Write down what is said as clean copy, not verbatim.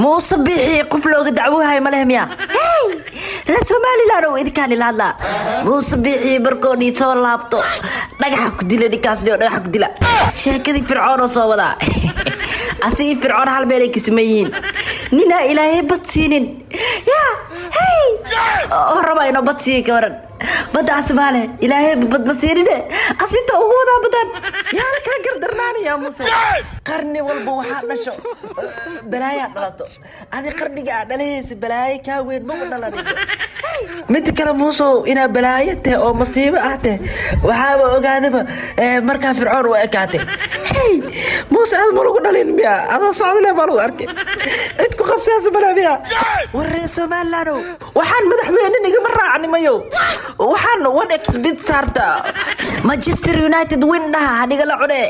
Muuse Bixi qof looga dacwohayo ma leh miya? Hey, reer Somaliland oo idinkaan ila hadlaa, Muuse Bixi markoodii soo laabto dhagaxa ku dila ninkaas, dhio dhagaxa ku dila. Sheekadii Fircoon oo soo wadaa, asigii Fircoon hal meel ay ka siman yihiin. Ninaa Ilaahay bad siinin yaa, hey, oo raba inuu bad siiyo, ka waran? Baddaas maale Ilaahay bad ma siinine, asinta ugu wadaa badan. Yaana kala gardarnaanaya Muuse. Qarni walba waxaa dhasho balaayaa dhalato. Adi qarniga aa dhalahaysa balaayo kaa weyn maba dhalanin. Mida kale, Muusow, inaa balaayo teh oo masiibo ah teh waxaaba ogaadaba markaa Fircoon u ekaatay. Hey, Muuse, aad ma lagu dhalin miya? Adoo socdale baa lagu arkay, cid ku qabsaasa male miya? War reer Somalilandow, waxaan madaxweyne nigama raacnimayo, waxaan 1xBet saarta, Manchester United win dhaha, hanigala cune.